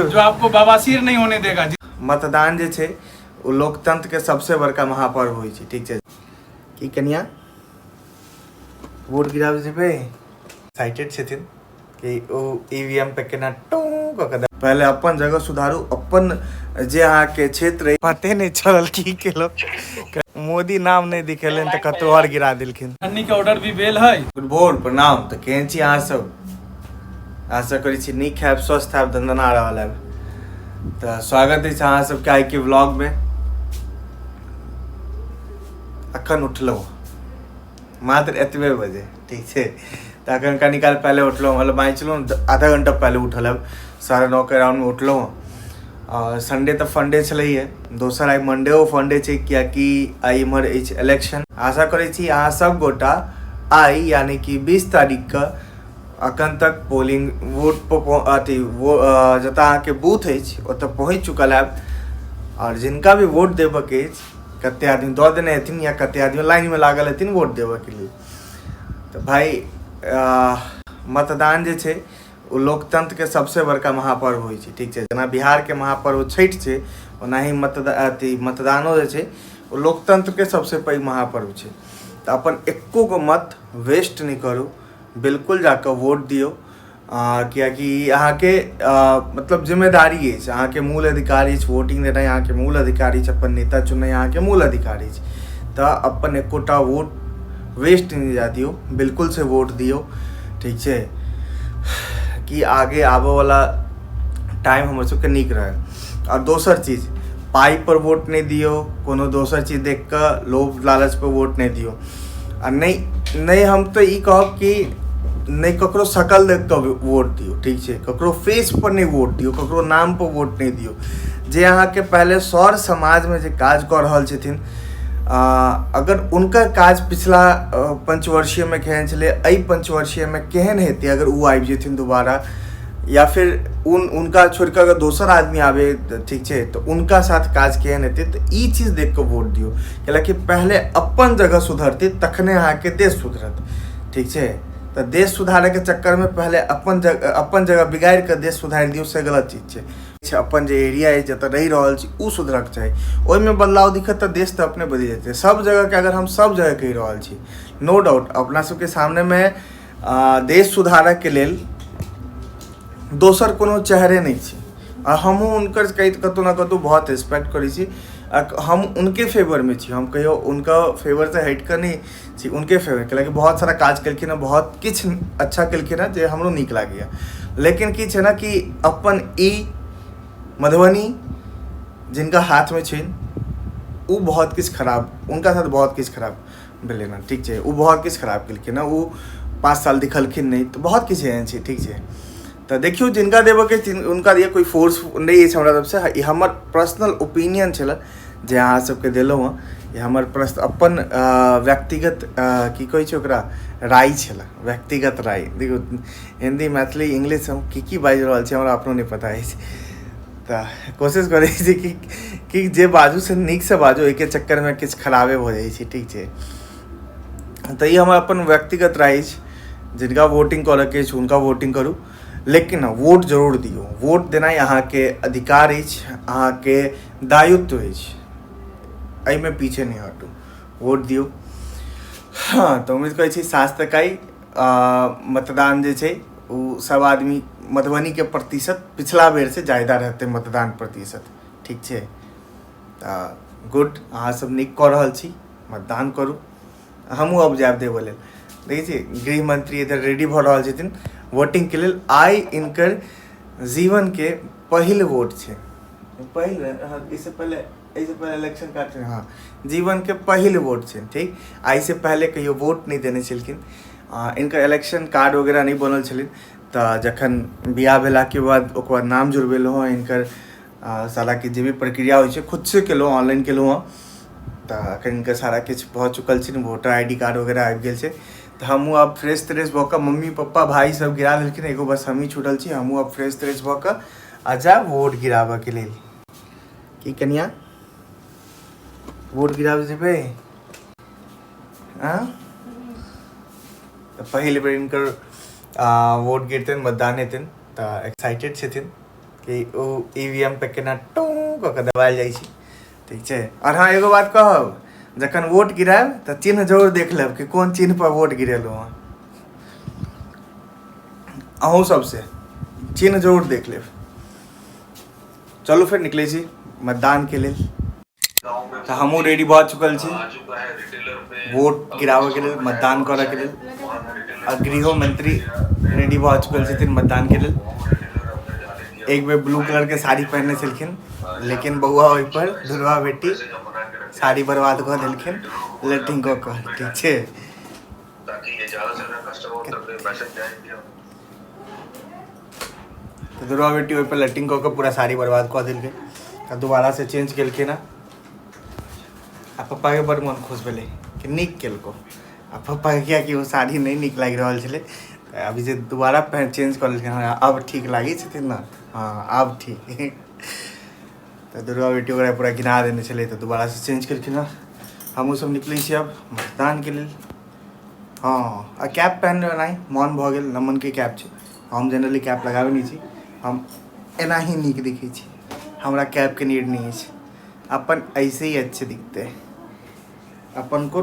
जो आपको बवासीर नहीं होने देगा। मतदान जे छै ओ लोकतंत्र के सबसे बड़का महापर्व होइ छै, ठीक छै। की कनिया, वोट गिराबै जेबै? एक्साइटेड छथिन कि ओ ईवीएम पे केना टू कऽ के। पहले अपन जगह सुधारू, अपन जे अहाँके क्षेत्र अइ। पते नहि चलल की केलक। मोदी नाम नहि दिखेलनि तऽ कतौ आओर गिरा देलखिन। खन्नी के ऑर्डर भी भेल है। गुड भोर, प्रणाम। तऽ केहन छी अहाँ सब? आशा करै छी नीक हैब, स्वस्थ हैब, दंदना रहल हैब। तऽ स्वागत अछि अहाँ सबके आइके व्लॉगमे। अखन उठलहुँ मात्र एतबे बजे, ठीक छै। तऽ अखन कनी काल पहिले उठलहुँ, मतलब बाँचलहुँ आधा घंटा पहिले उठल हैब, 9:30 के राउंडमे उठलहुँ। आओर संडे तऽ फंडे छलैहे, दोसर आइ मंडेओ फंडे छै, कियाकि आइ इम्हर अछि इलेक्शन। आशा करै छी अहाँ सब गोटा आइ यानी कि 20 तारीखके अखन तक पोलिंग वोट पर अथी वो जतऽ अहाँके बूथ अछि ओतऽ पहुँचि चुकल हैब। आओर जिनका भी वोट देबऽके अछि, कते आदमी दऽ देने हेथिन या कते आदमी लाइनमे लागल हेथिन वोट देबऽके लेल। तऽ भाय, मतदान जे छै ओ लोकतंत्रके सबसँ बड़का महापर्व होइ छै, ठीक छै। जेना बिहारके महापर्व छठि छै, ओनाही अथी मतदानो जे छै ओ लोकतंत्रके सबसँ पैघ महापर्व छै। तऽ अपन एको गो मत वेस्ट नहि करू, बिल्कुल जाकऽ वोट दियौ, कियाकि ई अहाँके मतलब जिम्मेदारी अछि, अहाँके मूल अधिकार अछि। वोटिंग देनाइ अहाँके मूल अधिकार अछि, अपन नेता चुननाइ अहाँके मूल अधिकार अछि। तऽ अपन एकोटा वोट वेस्ट नहि जाय दियौ, बिल्कुल से वोट दियौ, ठीक छै, कि आगे आबऽवला टाइम हमर सबके नीक रहै। आओर दोसर चीज, पाइपर वोट नहि दियौ, कोनो दोसर चीज देख कऽ लोभ लालचपर वोट नहि दियौ। आ नहि नहि, हम तऽ ई कहब कि नहि ककरो शकल देख कऽ वोट दियौ, ठीक छै। ककरो फेस पर नहि वोट दियौ, ककरो नाम पर वोट नहि दियौ। जे अहाँके पहिले सर समाजमे जे काज कऽ रहल छथिन, अगर हुनकर काज पिछला पंचवर्षीयमे केहन छलै, एहि पंचवर्षीयमे केहन हेतै अगर ओ आबि जेथिन दोबारा, या फिर उन उनका छोड़ि कऽ अगर दोसर आदमी आबै, ठीक छै, तऽ उनका साथ काज केहन हेतै, तऽ ई चीज देख कऽ वोट दियौ। कैलाकि पहिले अपन जगह सुधरतै तखने अहाँके देश सुधरत, ठीक छै। तऽ देश सुधारैके चक्करमे पहिले अपन जगह बिगाड़ि कऽ देश सुधारि दियौ, से गलत चीज छै। अपन जे एरिया अछि, जतऽ रहि रहल छी, ओ सुधरक चाही। ओहिमे बदलाव दिखत तऽ देश तऽ अपने बदलि जेतै। सब जगहके अगर हम सब जगह कहि रहल छी, नो डाउट अपना सबके सामनेमे देश सुधारऽके लेल दोसर कोनो चेहरे नहि छै। आ हमहूँ हुनकर कहि कतहु ने कतहु बहुत रिस्पेक्ट करै छी आ हम उनके फेवरमे छी। हम कहियो हुनका फेवरसँ हटि कऽ नहि छी, उनके फेवर, कैलाकि बहुत सारा काज केलखिन हँ, बहुत किछु अच्छा केलखिन हँ जे हमरो नीक लागैए। लेकिन की छै ने कि अपन ई मधुबनी जिनका हाथमे छनि ओ बहुत किछु खराब, हुनका साथ बहुत किछु खराब भेलै ने, ठीक छै। ओ बहुत किछु खराब केलखिन हँ, ओ 5 साल दिखलखिन नहि, तऽ बहुत किछु एहन छै, ठीक छै। तऽ देखियौ, जिनका देबऽके हुनका दिअ, कोइ फोर्स नहि अछि हमरा तरफसँ। ई हमर पर्सनल ओपिनियन छलए जे अहाँ सबके देलहुँ हँ। ई हमर प्रश्न अपन व्यक्तिगत, की कहै छै ओकरा, राय छलए, व्यक्तिगत राय। देखियौ, हिन्दी, मैथिली, इंग्लिश हम की की बाजि रहल छी हमरा अपनो नहि पता अछि। तऽ कोशिश करै छी कि जे बाजू से नीकसँ बाजू, ओहिके चक्करमे किछु खराबे भऽ जाइ छै, ठीक छै। तऽ ई हमर अपन व्यक्तिगत राय अछि। जिनका वोटिंग करऽके अछि हुनका वोटिंग करू, लेकिन वोट जरूर दियौ। वोट देनाइ अहाँके अधिकार अछि, अहाँके दायित्व अछि, एहिमे पीछे नहि हटू, वोट दियौ। हँ, तऽ उम्मीद करै छी साँझ तक आइ मतदान जे छै ओ सब आदमी मधुबनीके प्रतिशत पिछला बेरसँ ज्यादा रहतै मतदान प्रतिशत, ठीक छै। तऽ गुड, अहाँ सब नीक कऽ रहल छी, मतदान करू। हमहूँ आब जायब देबऽ लेल। देखै छियै, गृह मंत्री इधर रेडी भऽ रहल छथिन वोटिंगके लेल। आइ इनकर जीवनके पहिल वोट छै, पहिल, हँ, एहिसँ पहिले इलेक्शन कार्ड, हँ, जीवनके पहिल वोट छै, ठीक। आइसँ पहिले कहियो वोट नहि देने छलखिन। इनकर इलेक्शन कार्ड वगैरह नहि बनल छलनि, तऽ जखन बियाह भेलाके बाद ओकर बाद नाम जुड़बेलहुँ हँ। हिनकर सारा किछु जे भी प्रक्रिया होइ छै खुदसँ केलहुँ, ऑनलाइन केलहुँ हँ। तऽ एखन हिनकर सारा किछु भऽ चुकल छनि, वोटर I D card वगैरह आबि गेल छै। तऽ हमहूँ आब फ्रेश त्रेश भऽ कऽ, मम्मी पप्पा भाय सब गिरा देलखिन, एगो बस हमही छूटल छी। हमहूँ आब फ्रेश त्रेश भऽ कऽ आ जायब वोट गिराबऽके लेल। की कनिया, वोट गिराबऽ जेबै? आँ, तऽ पहिल बेर हिनकर वोट गिरतनि, मतदान हेतनि, तऽ एक्साइटेड छथिन। कि ओ ई वी एम पे केना टू कऽ कऽ दबायल जाइ छै। ठीक छै। आओर हँ, एगो बात कहब, जखन वोट गिरायब तऽ चिन्ह जरूर देख लेब कि कोन चिन्ह पर वोट गिरेलहुँ हँ। अहूँ सबसे चिन्ह जरूर देख लेब। चलू फेर निकलै छी मतदानके लेल। तऽ हमहूँ रेडी भऽ चुकल छी वोट गिराबऽके लेल, मतदान करऽके लेल। आ गृहो मंत्री रेडी भऽ चुकल छथिन मतदानके लेल। एक बेर ब्लू कलरके साड़ी पहिरने छलखिन, लेकिन बौआ ओहिपर दुर्गा बेटी साड़ी बर्बाद कऽ देलखिन लैट्रिन कऽ कऽ। ठीक छै। तऽ दुर्गा बेटी ओहिपर लैट्रिन कऽ कऽ पूरा साड़ी बर्बाद कऽ देलकै, तऽ दोबारासँ चेंज केलखिन हँ। आ पप्पाके बड्ड मोन खुश भेलै कि नीक केलको। आ पप्पाके किएकि ओ साड़ी नहि नीक लागि रहल छलै, तऽ अभी जे दोबारा पहिन चेंज कऽ लेलखिन हँ, आब ठीक लागै छथिन ने? हँ, आब ठीक। तऽ दुर्गा बेटी ओकरा पूरा गिरा देने छलै, तऽ दोबारासँ चेंज केलखिन हँ। हमहूँ सब निकलै छी आब मतदानके लेल। हँ, आ कैप पहिनले ओनाही मोन भऽ गेल। नमनके कैप छै। हम जनरली कैप लगाबै नहि छी, हम एनाही नीक दिखै छी, हमरा कैपके नीड नहि अछि। अपन ऐसे ही अच्छे दिखते हैं, अपन को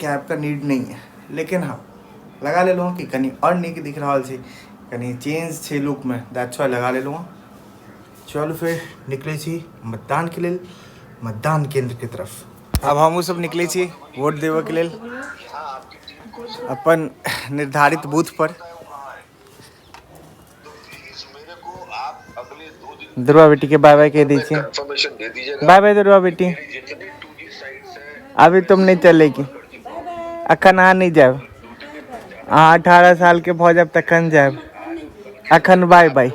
कैप का नीड नहीं है। लेकिन हाँ, लगा लेलहुँ कि कनि आओर नीक दिख रहल छै, कनि चेंज छै लुकमे, that's why लगा लेलहुँ हँ। चलू फेर निकलै छी मतदानके लेल, मतदान केन्द्रके तरफ। आब हमहूँ सब निकलै छी वोट देबऽके लेल अपन निर्धारित बूथ पर। दुर्गा बेटी के बाय बाय कह दै छियै। बाय बाय दुर्गा बेटी, अभी तुम नहीं चलेगी, अखन अहाँ नहि जायब। अहाँ 18 सालके भऽ जायब तखन जायब, अखन बाय बाय।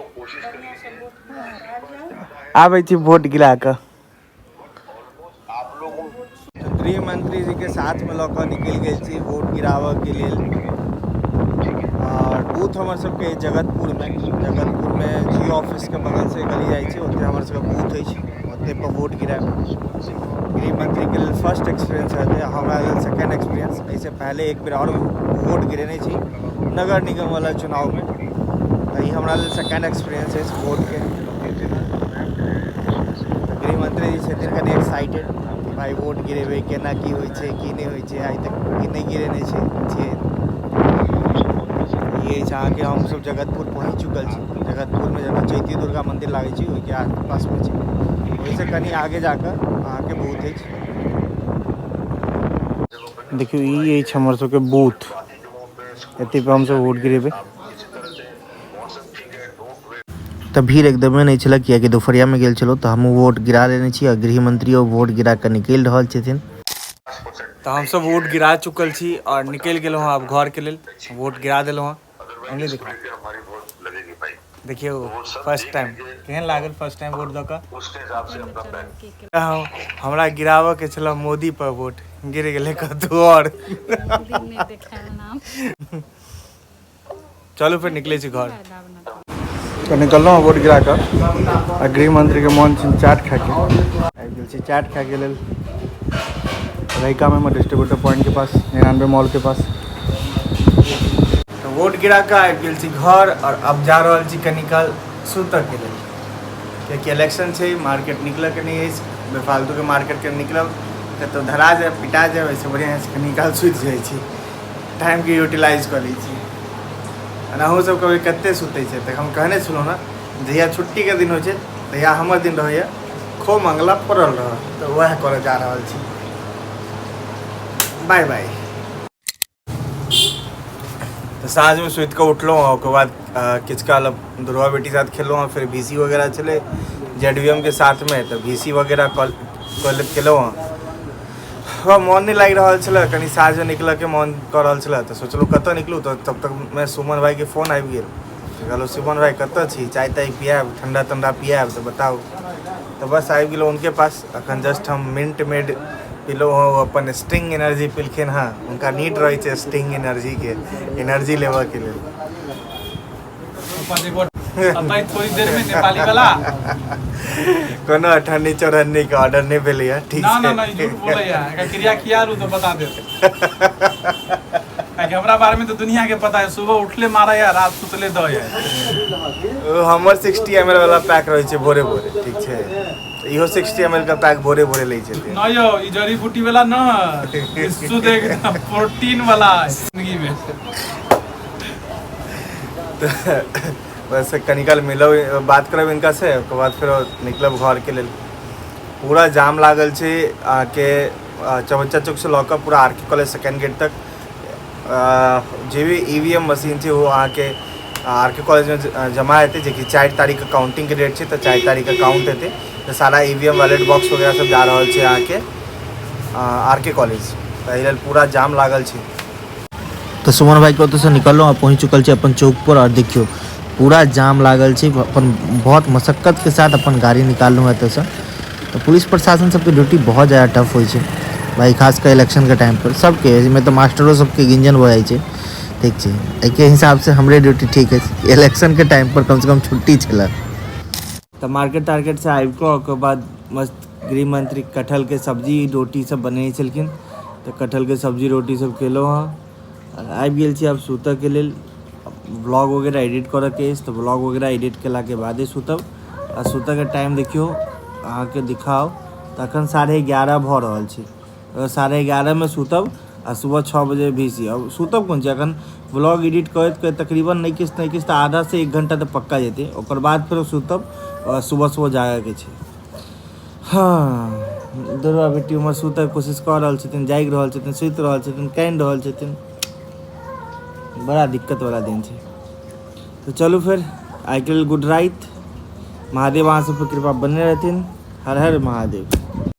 आबै छी वोट गिरा कऽ। गृह मंत्री जी के साथ में लऽ कऽ निकलि गेल छी वोट गिराबऽ के लेल। आओर बूथ हमर सबके जगतपुरमे, जगतपुरमे जियो ऑफिसके बगलसँ गली जाइ छै, ओतहि हमर सबके बूथ अछि, ओतहि पर वोट गिरायब। गृह मंत्रीके लेल फर्स्ट एक्सपीरियंस रहतै, हमरा लेल सेकेंड एक्सपीरियंस। एहिसँ पहिले एक बेर आओर वोट गिरेने छी नगर निगम वाला चुनावमे, तऽ ई हमरा लेल सेकेंड एक्सपीरियंस अछि वोटके। तऽ गृहमंत्री जी छथिन कनि एक्साइटेड कि भाइ वोट गिरेबै, केना की होइ छै, की नहि होइ छै, आइ तक की नहि गिरेने छै छियै। ई अछि अहाँके, हमसभ जगतपुर पहुँच चुकल छी। जगतपुरमे जतऽ चैती दुर्गा मन्दिर लागै छै, ओहिके आसपासमे छै, ओहिसँ कनि आगे जाकऽ अहाँके बूथ अछि। देखियौ, ई अछि हमर सबके बूथ, एतहि पर हमसभ वोट गिरेबै। तऽ भीड़ एकदमे नहि छलै, कियाकि दुपहरियामे गेल छलहुँ। तऽ हमहूँ वोट गिरा लेने छी आ गृहमंत्रियो वोट गिरा कऽ निकलि रहल छथिन। तऽ हमसभ वोट गिरा चुकल छी आओर निकलि गेलहुँ हँ आब घरके लेल। वोट गिरा देलहुँ हँ। अंगुली दिखाओ। देखियौ, फर्स्ट टाइम केहन लागल फर्स्ट टाइम वोट दऽ कऽ? हमरा गिराबऽ के छलै मोदी पर वोट, गिर गेलै कतहु आओर। चलू फेर निकलै छी घर। तऽ निकललहुँ वोट गिरा कऽ आ गृहमंत्रीके मोन छै चाट खायके। आबि गेल छी चाट खायके लेल रहिकामे, हमर डिस्ट्रीब्यूटर पॉइंटके पास, 99 मॉलके पास। तऽ वोट गिरा कऽ आबि गेल छी घर आओर आब जा रहल छी कनी काल सुतऽके लेल, कियाकि इलेक्शन छै, मार्केट निकलऽके नहि अछि। बेफालतूके मार्केटके निकलब कतहु धरा जायब, पिटा जायब, एहिसँ बढ़िआँ छै कनी काल सुति जाइ छी, टाइमके यूटिलाइज कऽ लै छी। अहूँ सब कहबै कते सुतै छै, तऽ हम कहने छलहुँ ने, जहिया छुट्टीके दिन होइ छै तहिया हमर दिन रहैए खो मंगला पड़ल रह, तऽ वएह करऽ जा रहल छी। बाय बाय। तऽ साँझमे सुति कऽ उठलहुँ आ ओकर बाद किछु काल दुर्गा बेटी साथ खेललहुँ। फेर भी सी वगैरह छलै जेड वी एम के साथमे, तऽ भी सी वगैरह कॉल केलहुँ हँ। हमरा मोन नहि लागि रहल छलै, कनि साँझमे निकलऽके मोन कऽ रहल छलै, तऽ सोचलहुँ कतऽ निकलू। तऽ तब तकमे सुमन भाइके फोन आबि गेल। कहलहुँ, सुमन भाइ कतऽ छी? चाय ताय पियाएब, ठण्डा तण्डा पियाएब तऽ बताउ। तऽ बस आबि गेलहुँ हुनके पास। अखन जस्ट हम मिंट मेड पिलहुँ हँ, ओ अपन स्ट्रिंग एनर्जी पिलखिन हँ। हुनका नीड रहै छै स्ट्रिंग एनर्जीके, एनर्जी लेबऽके लेल। अतै थोड़ी देर में नेपाली वाला। कोनो अठन्नी चौरन्नी के ऑर्डर नहि भेलैया, ठीक ना ना छै। ना, ई झूठ बोलैया। एकर क्रिया किया रू तो बता दे। काहेकि हमरा बारे में तो दुनिया के पता है, सुबह उठले मारा या रात सुतले दो है। ओ हमर 60 एम एल वाला पैक रहै छै भोरे भोरे, ठीक छै? तऽ इहो 60 एम एल के पैक भोरे भोरे लै छथिन। न यो, ई जड़ी बूटी वाला न, ई शुद्ध एकदम प्रोटीन वाला है जिंदगी में। तऽ बस कनी काल मिलब, बात करब हिनका से, ओकर बाद फेर निकलब घरके लेल। पूरा जाम लागल छै अहाँके चौबच्चा चौकसँ लऽ कऽ पूरा आर के कॉलेज सेकेंड गेट तक। जे भी ई वी एम मशीन छै ओ अहाँके आर के कॉलेजमे जमा हेतै, जेकि 4 तारीखके काउंटिंगके डेट छै, तऽ 4 तारीखके काउंट हेतै। तऽ सारा E V M ballot box वगैरह सब जा रहल छै अहाँके आर के कॉलेज, तऽ एहि लेल पूरा जाम लागल छै। तऽ सुमन भाइके ओतऽसँ निकललहुँ आ पहुँच चुकल छी अपन चौकपर। आओर देखियौ पूरा जाम लागल छै। अपन बहुत मशक्कतके साथ अपन गाड़ी निकाललहुँ एतऽसँ। तऽ पुलिस प्रशासन सबके ड्यूटी बहुत जादा टफ होइ छै भाइ, खास कऽ इलेक्शनके टाइमपर सबके। एहिमे तऽ मास्टरो सबके गिंजन भऽ जाइ छै, ठीक छै? एहिके हिसाबसँ हमरे ड्यूटी ठीक अछि, इलेक्शनके टाइमपर कमसँ कम छुट्टी छलै। तऽ मार्केट तार्केटसँ आबि कऽ ओकर बाद मस्त गृहमंत्री कटहलके सब्जी रोटी सब बनेने छलखिन, तऽ कटहलके सब्जी रोटी सब केलहुँ हँ आओर आबि गेल छी आब सुतऽके लेल। ब्लॉग वगैरह एडिट करऽके अछि, तऽ ब्लॉग वगैरह एडिट केलाके बादे सुतब। आ सुतऽके टाइम देखियौ अहाँके दिखाउ तऽ एखन 11:30 भऽ रहल छै। 11:30मे सुतब आ सुबह 6 बजे भी सी। अब सुतब कोन छै, एखन ब्लॉग एडिट करैत करैत तकरीबन नहि किछु नहि किछु तऽ आधा से 1 घंटा तऽ पक्का जेतै। ओकर बाद फेरो सुतब आ सुबह सुबह जागऽके छै। हँ, दुर्गा बेटी उम्हर सुतऽके कोशिश कऽ रहल छथिन, जागि रहल छथिन, सुति रहल छथिन, कानि रहल छथिन। बड़ा दिक्कत वाला दिन छै। तऽ चलू फेर आइके लेल गुड राइत। महादेव अहाँ सबपर कृपा बने रहथिन। हर हर महादेव।